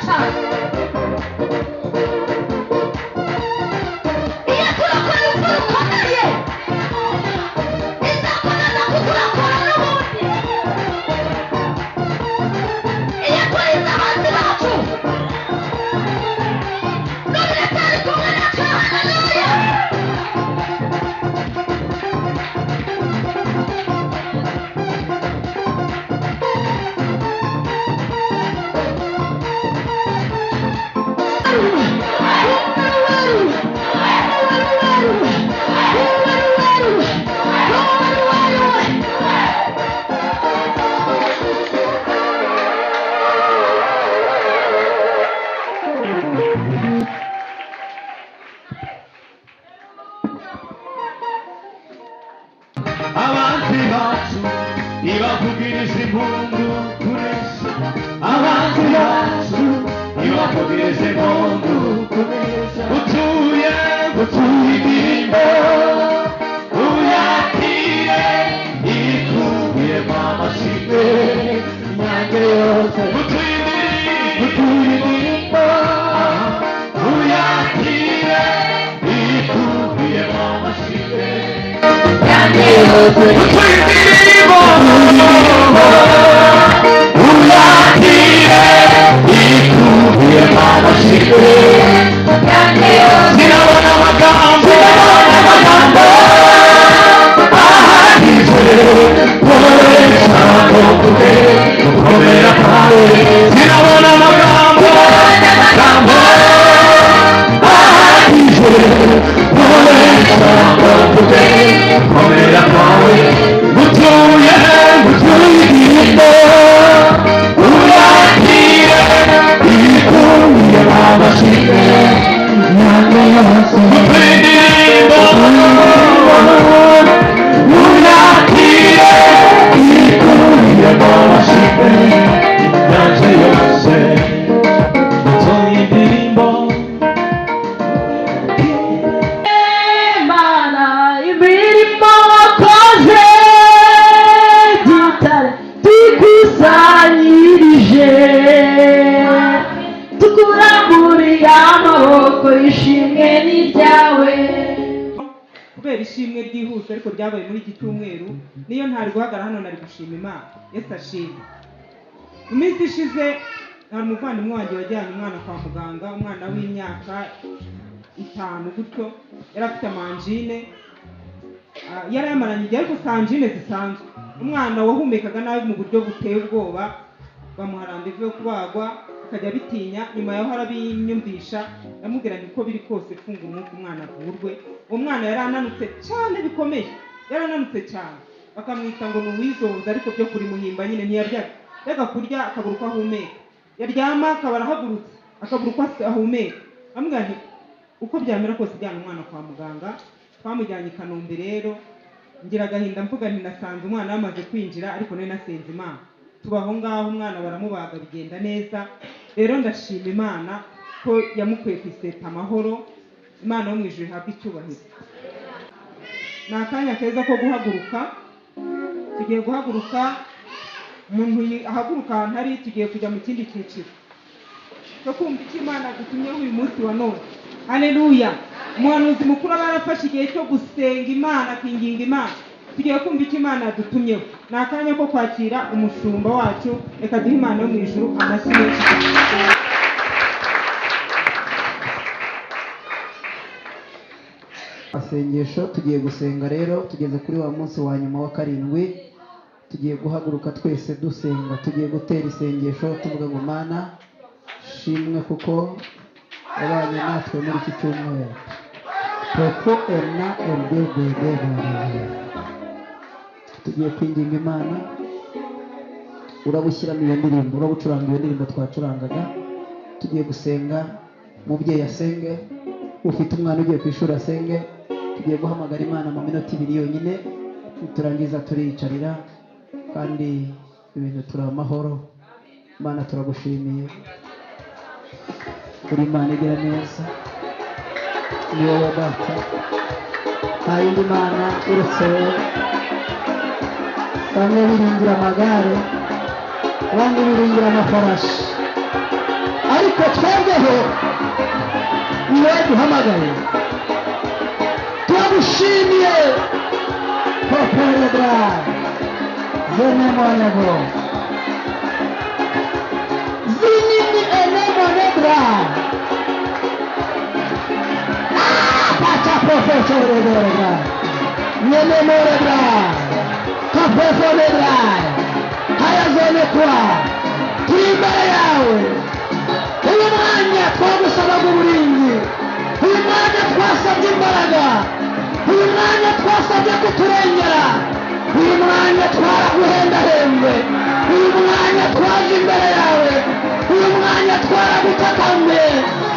Cyane iyo turakora urupfu rukomeye, izakomeza kuturakora n'ubundi. Iyo turize abanzi bacu, n'ubu iracyari kumwe natwe. Haleluya! Abanzi bacu ntibavugiriza impundu kunesha, abanzi bacu ntibavugiriza impundu kunesha. Utuye, utuye indirimbo, uyakire, ikubiyemo amashimwe yanjye yose. Utuye indirimbo, utuye indirimbo, uyakire, ikubiyemo amashimwe yanjye yose. Utuye indirimbo, uyakire, ikubiyemo amashimwe yanjye yose. Sinabona amagambo, sinabona amagambo ahagije koresha ngo mvuge gukomera kwawe. Sinabona amagambo, amagambo ahagije koresha ngo mvuge gukomera kwawe. Utuye, utuye indirimbo, uyakire, ikubiyemo amashimwe yanjye yose. Utuye indirimbo, uyakire, ikubiyemo amashimwe yanjye yose. Utuye indirimbo. Imana, imirimo wakoze gitare tukusanyirije, tukuramburiye amaboko, ishimwe ni iryawe. Kubera ishimwe ryihuse ariko ryabaye muri iki cyumweru, niyo ntari guhagarara hano, nari gushima Imana. Yesu ashimwe. Mu minsi ishize hari umuvandimwe wanjye wajyanye umwana kwa muganga, umwana w'imyaka 5 gutyo, yari afite ama angine. Yari yamaranye igihe, ariko si angine zisanzwe, umwana wahumekaga nabi mu buryo buteye ubwoba. Bamuha rendez-vous yo kubagwa, akajya abitinya. Nyuma yaho arabinyumvisha, ndamubwira nti uko biri kose funga umwuka umwana avurwe. Uwo mwana yari ananutse cyane bikomeye, yari ananutse cyane, bakamwita ngo ni uwizonza, ariko byo kurimuhimba nyine. Ntiyaryaga, yajyaga kurya akabura uko ahumeka, yaryama akaba arahagurutse akabura uko ahumeka. Amubwira nti uko byamera kose ujyana umwana kwa muganga. Twamujyanye i Kanombe. Rero ngira agahinda, mvuga nti nasanze umwana yamaze kwinjira, ariko nari nasenze Imana. Tuba aho ngaho, umwana baramubaga bigenda neza. Rero ndashima Imana ko yamukuye ku iseta amahoro. Imana yo mu ijuru ihabwe icyubahiro. Ni akanya keza ko guhaguruka. Tugiye guhaguruka, umuntu ahaguruka ahantu ari. Tugiye kujya mu kindi cyiciro cyo kumva icyo Imana dutumyeho uyu munsi wa none. Haleluya! Umuhanuzi mukuru aba yarafashe igihe cyo gusenga Imana, akinginga Imana. Tugiye kumva icyo Imana yadutumyeho. Ni akanya ko kwakira umushumba wacu. Reka duhe Imana yo mu ijuru amashyi menshi cyane. Masengesho, tugiye gusenga. Rero tugeze kuri wa munsi wa nyuma wa karindwi, tugiye guhaguruka twese dusenga, tugiye gutera isengesho tuvuga ngo: "Mana, shimwe kuko wabanye natwe muri iki cyumweru." Poko ena rddd, tugiye kwinginga Imana. Urabushyiramo iyo ndirimbo, urabucuranga iyo ndirimbo twacurangaga. Tugiye gusenga. Umubyeyi asenge, ufite umwana ugiye ku ishuri asenge. Tugiye guhamagara Imana mu minota 2 yonyine, niturangiza turiyicarira kandi ibintu turi amahoro. Imana, turagushimiye, uri Imana igira neza, ni wowe Data, nta yindi mana uretse wowe. Bamwe biringira amagare, abandi biringira amafarashi, ariko Ariko twebweho ni wowe duhamagaye. Turagushimiye poperedra zenemonego zinini enemonedra pacha profesoredra nenemoredra kafesoredra hayazonekwa. Turi imbere yawe. Uyu mwanya twagusabaga uburinzi, uyu mwanya twasabye imbaraga, uyu mwanya twasabye kuturengera, uyu mwanya twaraguhendahembwe, uyu mwanya twaje imbere yawe, uyu mwanya twaragutakambye,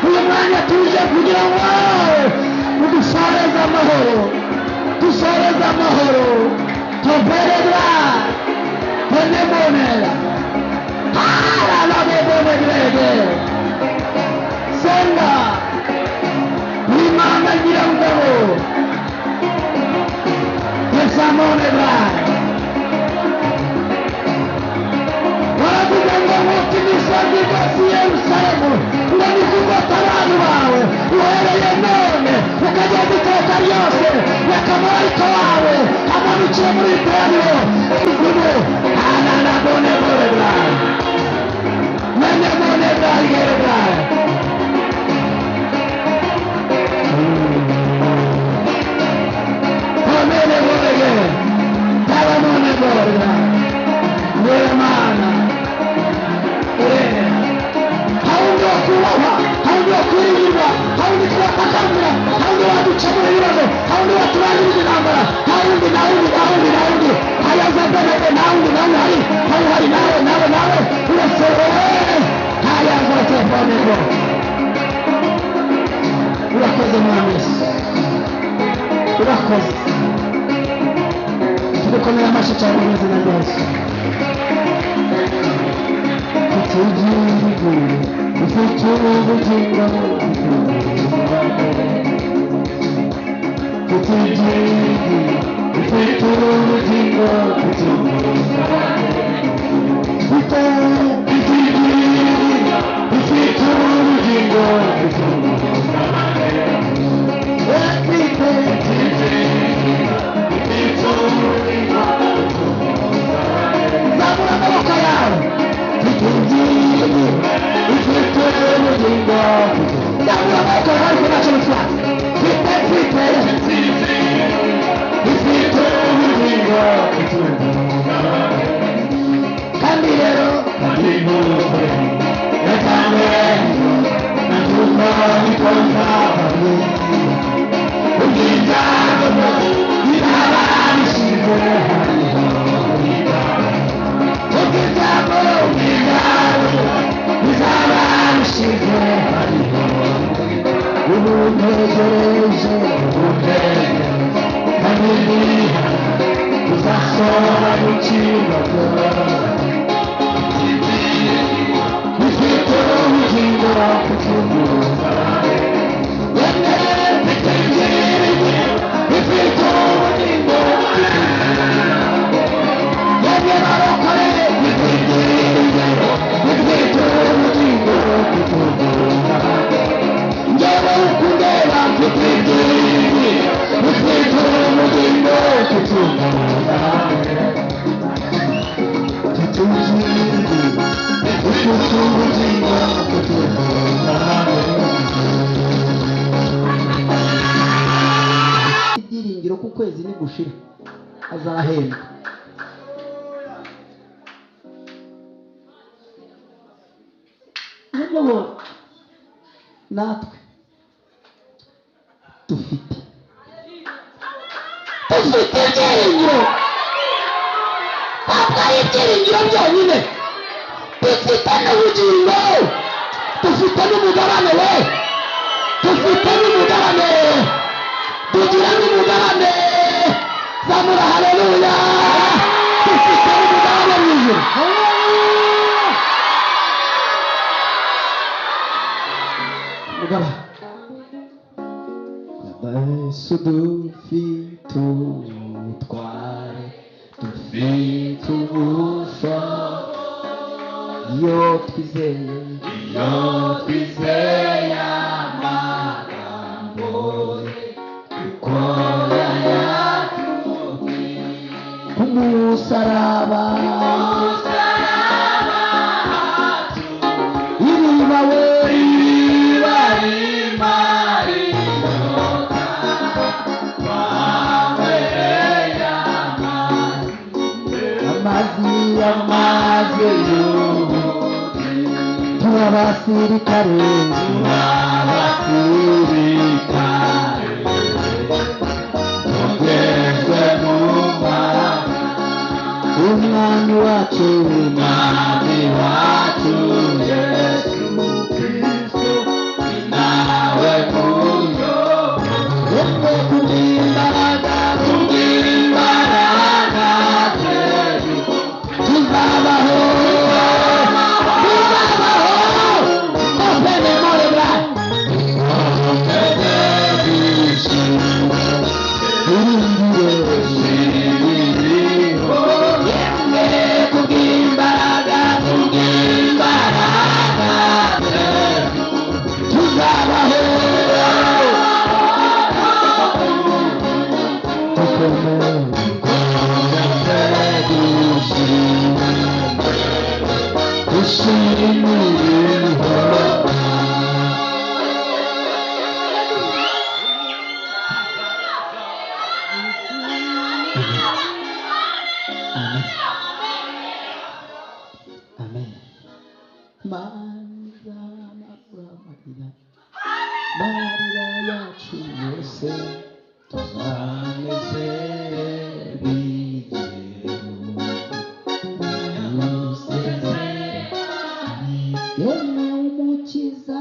uyu mwanya tuje kugira ngo udusoreze amahoro, dusoreze amahoro. Toperedra tenemonera haralabobonedrege senga Imana nyirangabo tesamonedra. Baravuga ngo nkuko imisozi igose i Yerusalemu ngo niko ugota abantu bawe uhereye none ukagenda iteka ryose. Reka marayika wawe amanukire muri iteraniro ikuzimu ananabonemoredra nenemonedra igeredra. Omeneborege tabamoneborega Nyemana urera. Haundi wa kubahwa, haundi wa kwiringirwa, haundi twatakambira, haundi waducemura ibibazo, haundi waturangiriza intambara, haundi nawundi nawundi nawundi hayazabonege nawundi nawundi hari hari hari nawe nawe nawe uretse wowe hayazotefonego. Urakoze Mwami Yesu, urakoze. Tugukomera amashyi cyane mu izina rya Yesu. Mfite igihugu, ufite ubugingo, mfite igihugu, ufite ubugingo, mfite igihugu, ufite ubugingo, mfite zamura amaboko yawe. Mfite igihugu, ufite ubugingo, zamura amaboko yawe ariko ntacyo bitwaye. Mfite mfite ufite ubugingo, kandi rero ubu ntegereje kandi uzasobanukirwa ufite ubugingo ufite ubugingo yemwe barokore ufite ubugingo njyewe ukundeba mfite ibyiringiro ufite ubugingo ufite ubugingo ufite ubugingo ibyiringiro ku kwezi nigushira azahembwa. Noneho natwe dufite ibyiringiro, ntabwo ari ibyiringiro byonyine, dufite n'ubugingo, dufite n'umugabane we, dufite n'umugabane, tugira n'umugabane. Zamura haleluya, dufite n'umugabane mu ijuru. Mugabane Yesu dufite ubutware, dufite ubushobozi iyo twizeye. Iyo twizeye amagambo ye, kuko yayatubwiye. Ku musaraba iriba we, Iriba rimara inyota, twanywereye amazi, amazi, amazi y'ubugingo. Turabasirikare, Abasirikare tugeze mu mwami, umwami wacu, umwami wacu Yesu Kristo, ni nawe muyobozi. Yemwe kubw'imbaraga, Kubw'imbaraga ze tuzabaho, tuzabaho. Opene more bra. dukomeze dushime, Iringire dushimire. Yemwe kubw'imbaraga, Kubw'imbaraga ze tuzabaho, dukomeze Amen. Amen. Mana uramarira, marira yacu yose, Tuzanezerwe igihe yemwe umukiza,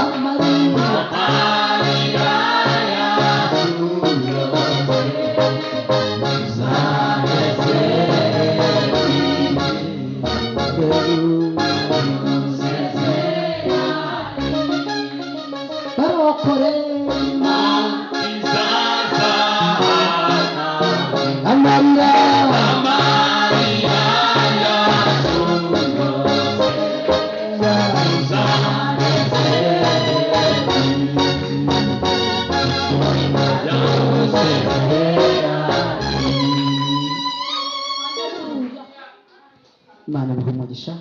amarira, barokore Imana, amarira, Imana ibahe umugisha.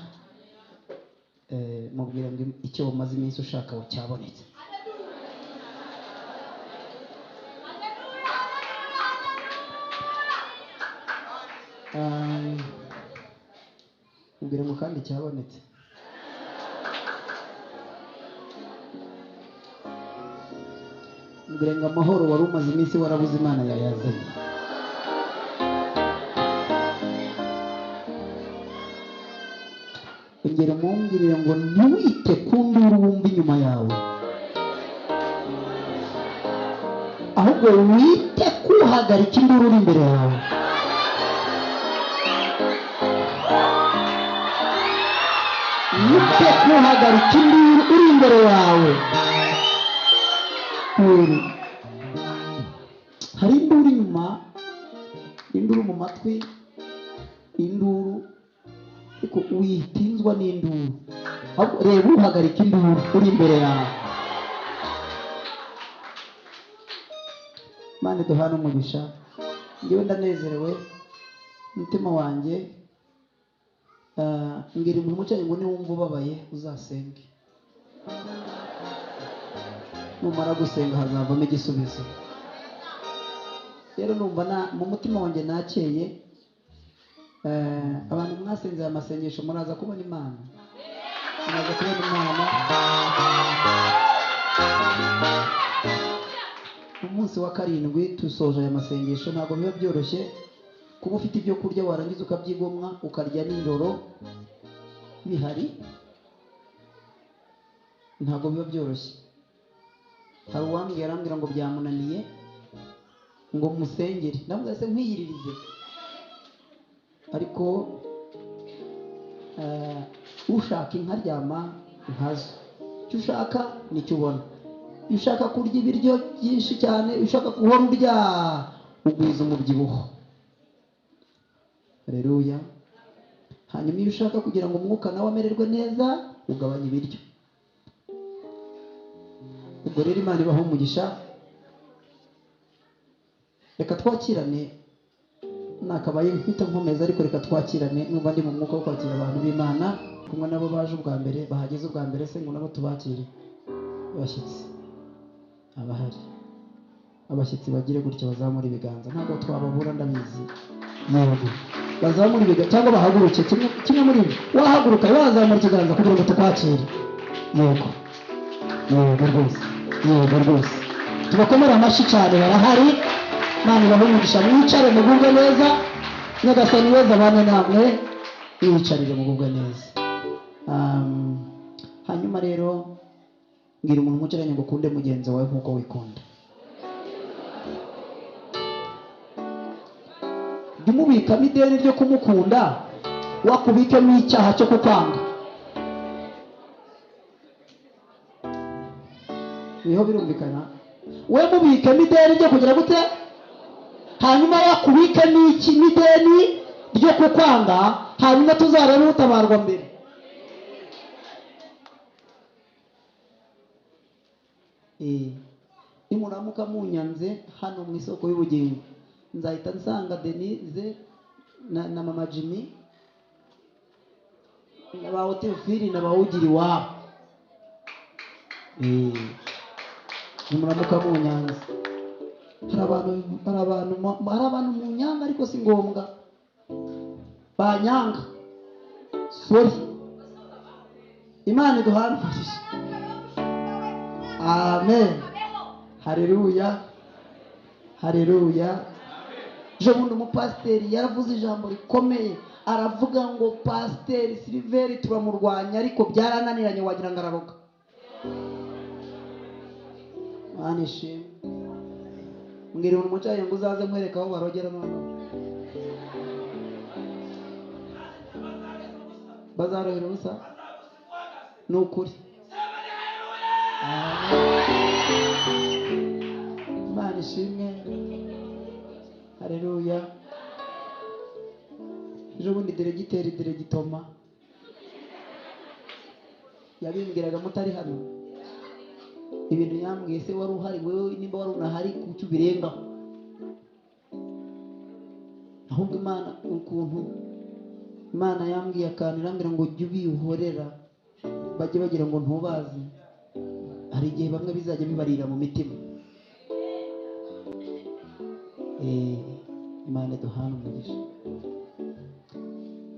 Mubwira ngo icyo umaze iminsi ushaka aho cyabonetse. Mubwira ngo kandi cyabonetse. Mubwira ngo amahoro wari umaze iminsi warabuze Imana yayazanye. Ongera umumbwirire ngo ntiwite ku nduru wumva inyuma yawe, ahubwo wite kuhagarika induru uri imbere yawe. Wite kuhagarika induru uri imbere yawe. Uri. Hari induru inyuma, induru mu matwi, induru, ariko witinzwa n'induru, ahubwo reba uhagarika induru uri imbere yawe. Imana iduhane umugisha. Njyewe ndanezerewe umutima wanjye. Mbwira umuntu wicaye ngo niwumva ubabaye uzasenge, numara gusenga hazavamo igisubizo. Rero numva mu mutima wanjye nakeye. Abantu mwasenze aya masengesho muraza kubona Imana, muraza kubona Imana. Umunsi wa karindwi dusoje aya masengesho. Ntabwo biba byoroshye kuba ufite ibyo kurya warangiza ukabyigomwa ukarya nijoro bihari, ntabwo biba byoroshye. Hari uwambwiye arambwira ngo byamunaniye ngo musengere, ndamubwira se nkwiyiririze, ariko ushaka inka aryama nkazo, icyo ushaka nicyo ubona. Iyo ushaka kurya ibiryo byinshi cyane, iyo ushaka guhora urya, ugwiza umubyibuho. Haleluya. Hanyuma iyo ushaka kugira ngo umwuka nawe amererwe neza, ugabanya ibiryo. Ubwo rero Imana ibahe umugisha. Reka twakirane, nakabaye mfite nkomeza, ariko reka twakirane. Numva ndi mu mwuka wo kwakira abantu b'Imana, kumwe nabo baje ubwa mbere, bahageze ubwa mbere, se ngo nabo tubakire. Abashyitsi abahari, abashyitsi bagire gutya, bazamura ibiganza, ntabwo twababura, ndabizi. Yego, bazamura ibiganza cyangwa bahaguruke, kimwe muri ibyo. Wahaguruka, wazamura ikiganza kugira ngo tukwakire. Yego, yego rwose, yego rwose, tubakomere amashyi cyane, barahari. Imana ibahe umugisha, mwicare mugubwe neza. Nyagasani weza abane namwe, yiyicarire mugubwe neza. Hanyuma rero mbwira umuntu mwicaranye ngo ukunde mugenzi wawe nk'uko wikunda. Jya umubikamo ideni ryo kumukunda, wakubikemo icyaha cyo kukwanga. Niho birumvikana. We mubikemo ideni ryo kugira gute, hanyuma wakubikemo iki n'ideni ryo kukwanga, hanyuma tuzarebe utabarwa mbere. Nimuramuka munyanze hano mu isoko y'ubugingo, nzahita nsanga Denise na mama Jimmy na ba Otefili na ba Ugiri wabo. Nimuramuka munyanze, hari abantu munyanga, ariko si ngombwa banyanga. Sorry, Imana iduhane umugisha. Amen. Haleluya, haleluya. Ejo bundi umupasiteri yaravuze ijambo rikomeye, aravuga ngo Pasiteri Siliveri turamurwanya, ariko byarananiranye, wagira ngo araroga. Imana ishimwe. Mbwira umuntu mwicaranye ngo uzaze nkwereke aho barogera noneho. Bazarohera ubusa, ni ukuri. Imana ishimwe. Haleluya. Ejo bundi diregiteri diregitoma yabimbwiraga mutari hano, ibintu yambwiye, se wari uhari wewe? Nimba wari unahari kuki ubirengaho? Ahubwo Imana, ukuntu Imana yambwiye akantu, irambwira ngo jya ubihorera, bajye bagira ngo ntubazi. Hari igihe bamwe bizajya bibarira mu mitima. Imana iduhane umugisha.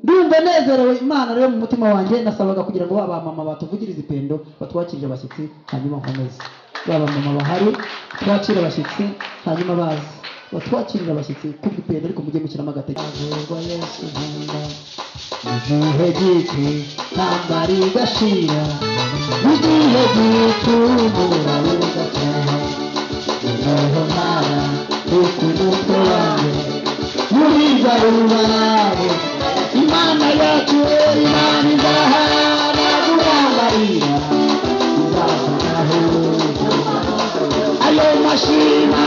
Ndumva nezerewe Imana rero mu mutima wanjye. Nasabaga kugira ngo ba mama batuvugirize ipendo, batwakirire abashyitsi, hanyuma nkomeze. Ba mama bahari twakire abashyitsi, hanyuma baze batwakirire abashyitsi kubwo ipendo, ariko mujye mushyiramo agatege. Azurwa Yesu nkunda mu gihe gito, ntambara igashira, mu gihe gito umura ugataha, noneho ntara ukumutwe wanjye muri rubabo. Imana yacu, Imana izahana kurambarira, izavanaho ayo mashima.